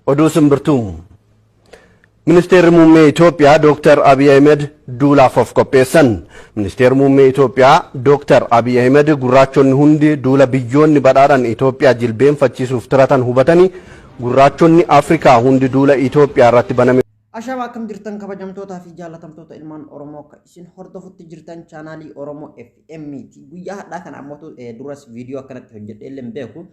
Oduu simbirtuu. Ministeerri Muummee Itoophiyaa Dooktar Abiy Ahmed duulaaf of qopheessan. Ministeerri Muummee Itoophiyaa Dooktar Abiy Ahmed gurraachonni hundi duula biyyoonni badhaadhan Itoophiyaa jilbeenfachiisuuf tiratan hubatanii, gurraachonni Afrikaa hundi duula Itoophiyaa irratti baname Ashama, akkam jirtan, kabajamtootaa fi jaallatamtoota ilmaan Oromoo akka isin hordofutti jirtan chaanaalii Oromoo FM ti. Guyyaa har'aa kana ammoo duras viidiyoo akkanatti hojjedhee illee hin beeku.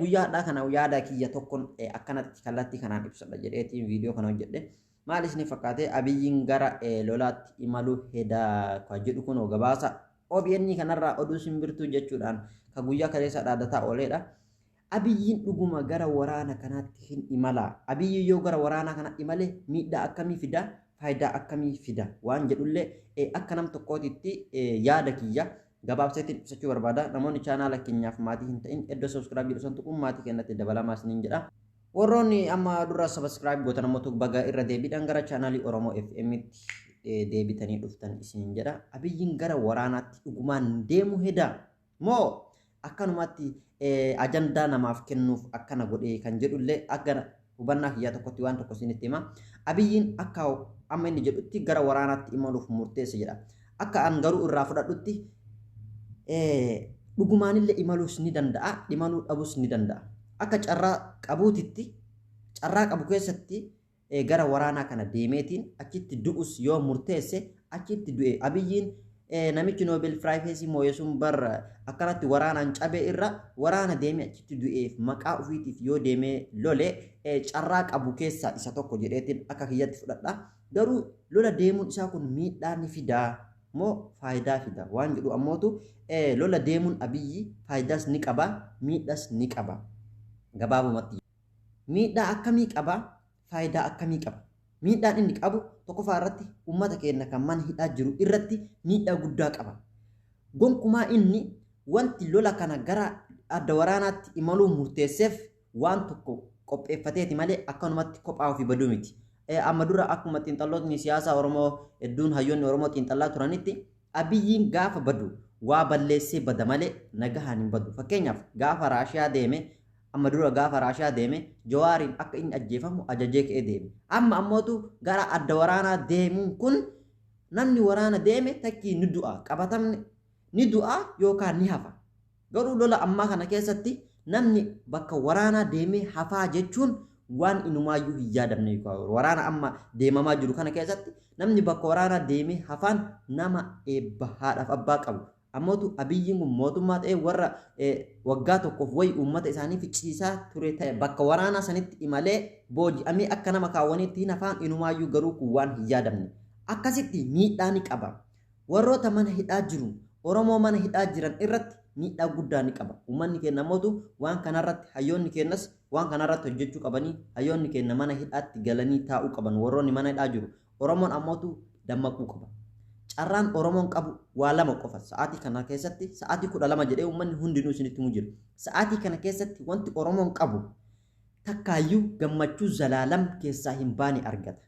Guyyaa har'aa kana yaada kiyya tokkoon akkanatti kallattii kanaan ibsadha jedheetiin viidiyoo kana hojjedhe. Maal isin fakkaate? Abiyyiin gara lolaatti imaluu hedaa ka jedhu kunoo gabaasa OBN kanarraa oduu simbirtuu jechuudhaan ka guyyaa kaleessa dhaadataa ooledha. Abiyyiin dhuguma gara waraana kanaatti hin imalaa? Abiyyi yoo gara waraanaa kana imale miidhaa akkamii fida? Faayidaa akkamii fida? Waan jedhullee akka nam tokkootitti yaada kiyya gabaabseetiin ibsachuu barbaada. Namoonni chaanaala keenyaaf maatii hin ta'in iddoo subscribe jedhu san tuquun maatii keenyatti dabalamaa isiniin jedha. Warroonni amma dura subscribe gootan ammoo baga irra deebiidhaan gara chaanaalii Oromoo FM'tti deebitanii dhuftan isiniin jedha. Abiyyiin gara waraanaatti dhugumaan deemu hedaa? Moo akkanumatti ajandaa namaaf kennuuf akkana godhee kan jedhullee akka hubannaa kiyyaa tokkotti waan tokko isinitti hima. Abiyyiin akka amma inni jedhutti gara waraanaatti imaluuf murteesse jedha. Akka an garuu irraa fudhadhutti dhugumaanillee imaluus ni danda'a, imaluu dhabuus ni danda'a. Akka carraa qabuutitti, carraa qabu keessatti gara waraanaa kana deemeetiin achitti du'us yoo murteesse achitti du'e. Abiyyiin namichi Nobel Prize moo'e sun bar akkanatti waraanaan cabee irra waraana deemee achitti du'eef maqaa ofiitiif yoo deemee lole carraa qabu keessaa isa tokko jedheetiin akka kiyyatti fudhadha. Garuu lola deemuun isaa kun miidhaa ni fidaa moo faayidaa fida waan jedhu ammootu, lola deemuun Abiyyi faayidaas ni qaba, miidhaas ni qaba. Gabaabumatti. Miidhaa akkamii qaba? Faayidaa akkamii qaba? Miidhaan inni qabu tokkoffaa irratti uummata keenya kan mana hidhaa jiru irratti miidhaa guddaa qaba. Gonkumaa inni wanti lola kana gara adda waraanaatti imaluu murteesseef waan tokko qopheeffateeti malee akkanumatti kophaa ofii baduu miti. Amma dura akkuma xiinxallootni siyaasaa Oromoo hedduun, hayyoonni Oromoo xiinxallaa turanitti, Abiyyiin gaafa badu waa balleessee bada malee nagahaan hin badu. Fakkeenyaaf gaafa Raashiyaa deeme, amma dura gaafa Raashiyaa deeme Jawaariin akka inni ajjeefamu ajajee ka'ee deeme. Amma ammootu gara adda waraanaa deemuun kun, namni waraana deeme takkii ni du'a, qabatamni ni du'a yookaan ni hafa. Garuu lola ammaa kana keessatti namni bakka waraanaa deemee hafaa jechuun waan inumaayyuu hin yaadamne. Waraana amma deemamaa jiru kana keessatti namni bakka waraanaa deemee hafaan nama eebba haadhaaf abbaa qabu. Ammootu Abiyyiin kun mootummaa ta'ee warra waggaa tokkoof wayi uummata isaanii ficcisiisaa ture ta'e bakka waraanaa sanitti imalee booji'amee akka nama kaawwaniitti hin hafaan inumaayyuu garuu kun waan hin yaadamne. Akkasitti miidhaa ni qaba. Warroota mana hidhaa jiru, Oromoo mana hidhaa jiran irratti miidhaa guddaa ni qaba. Uummanni keenya ammootu waan kanarratti, hayyoonni keenyas waan kanarratti hojjechuu qabanii, hayyoonni keenya mana hidhaatti galanii taa'uu qaban, warroonni mana hidhaa jiru. Oromoon ammootu dammaquu qaba. Carraan Oromoon qabu waa lama qofa. Sa'aatii kana keessatti, sa'aatii 12 jedhee uummanni hundinuu isinitti himu jira. Sa'aatii kana keessatti wanti Oromoon qabu takkaayyuu gammachuu zalaalam keessaa hin baane argata.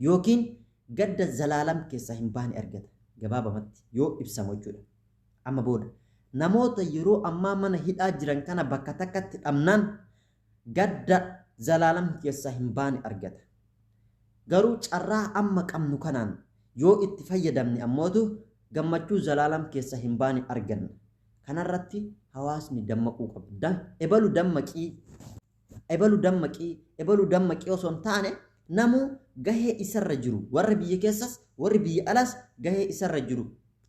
Yookiin gadda zalaalam keessaa hin baane argata. Gabaabamatti yoo ibsamu jechuudha. Amma booda namoota yeroo ammaa mana hidhaa jiran kana bakka takkatti dhabnaan gadda zalaalam keessaa hin baane argata. Garuu carraa amma qabnu kanaan yoo itti fayyadamne ammootu gammachuu zalaalam keessaa hin baane arganna. Kanarratti hawaasni dammaquu qaba. Ebalu dammaqii, ebalu dammaqii, ebalu dammaqii osoo hin taane, namuu gahee isarra jiru, warri biyya keessas warri biyya alas gahee isarra jiru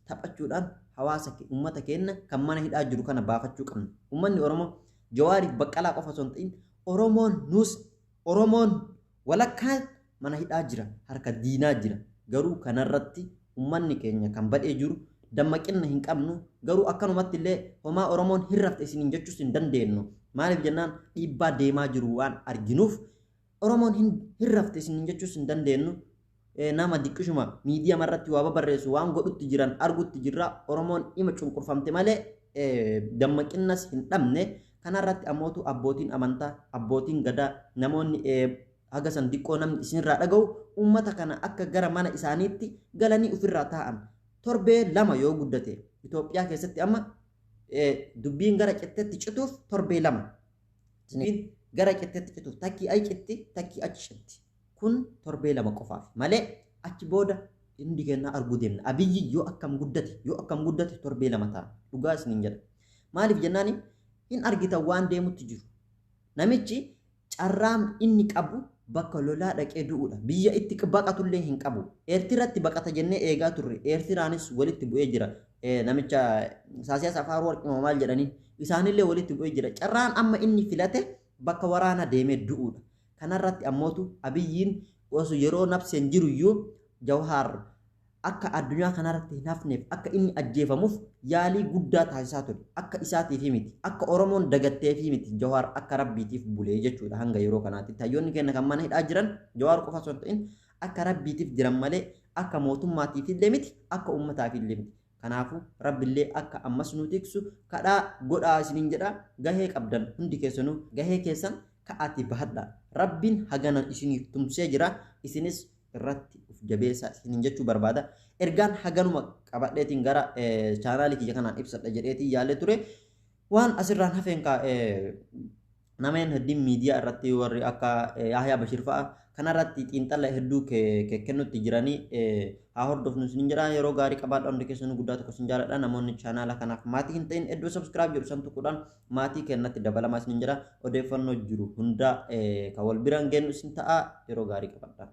taphachuudhaan hawaasa uummata keenya kan mana hidhaa jiru kana baafachuu qabna. Uummanni Oromoo Jawaariif Baqqalaa qofa osoo hin ta'in, Oromoon nus Oromoon walakkaan mana hidhaa jira, harka diinaa jira. Garuu kanarratti uummanni keenya kan badhee jiru dammaqinna hin qabnu. Garuu akkanumatti illee homaa Oromoon hin rafte isiniin jechuus hin dandeenyu. Maaliif jennaan, dhiibbaa deemaa jiru waan arginuuf Oromoon hin rafte isiniin jechuus hin dandeenyu. Nama diqqishuma miidiyaa irratti waa babarreessu waan godhutti jiran argutti jirra. Oromoon dhima cunqurfamte malee dammaqinnas hin dhabne. Kanarratti ammootu abbootiin amantaa, abbootiin gadaa, namoonni haga san diqqoo namni isinirraa dhaga'u uummata kana akka gara mana isaaniitti galanii ofirraa taa'an. Torbee 2 yoo guddate, Itoophiyaa keessatti amma dubbiin gara cittetti cituuf torbee 2. Gara cittetti cituuf takkii achi citti, takkii achi citti. Kun torbee 2 qofaaf malee achi booda hundi kennaa arguu deemna. Abiyyi yoo akkam guddate, yoo akkam guddate torbee 2 ta'a. Dhugaa isiniin jedha. Maaliif jennaani hin argitan waan deemutti jiru. Namichi carraan inni qabu bakka lolaa dhaqee du'uudha. Biyya itti baqatullee hin qabu. Eertiraatti baqata jennee eegaa turre. Eertiraanis walitti bu'ee jira. Namicha Isaayyaas Afwerqii maal jedhanii isaanillee walitti bu'ee jira. Carraan amma inni filate bakka waraana deemee du'uudha. Kanarratti ammootu Abiyyiin osoo yeroo nabseen jiru iyyuu Jawhaar akka addunyaa kanarratti hin hafneef akka inni ajjeefamuuf yaalii guddaa taasisaa ture. Akka isaatiif miti, akka Oromoon dagatteefi miti, Jawaar akka Rabbiitiif bulee jechuudha hanga yeroo kanaatti. Hayyoonni keenya kan mana hidhaa jiran Jawaar qofa osoo hin ta'in akka Rabbiitiif jiran malee akka mootummaatiif illee miti, akka uummataaf illee miti. Kanaafuu Rabbillee akka ammas nu tiksu kadhaa godhaa isiniin jedha. Gahee qabdan hundi keessanuu gahee keessan ka'aati bahadha. Rabbiin hagana isiniif tumsee jira. Isinis irratti of jabeessaa isiniin jechuu barbaada. Ergaan haganuma qabadheetiin gara chaanaalii kiyya kanaan ibsadha jedheetiin yaalee ture. Waan asirraan hafeen nameen hedduun miidiyaa irratti warri akka Yahyaa Bashir fa'a kanarratti xiinxala hedduu kennutti jiranii haa hordofnu isiniin jedha. Yeroo gaarii qabaadha, hundi keessanuu guddaa tokko isin jaaladha. Namoonni chaanaala kanaaf maatii hin ta'in iddoo subscribe jedhu san tuquudhaan maatii kennatti dabalamaa isiniin jedha. Odeeffannoo jiru hundaa kan wal biraan geenyu isin ta'a. Yeroo gaarii qabaadha.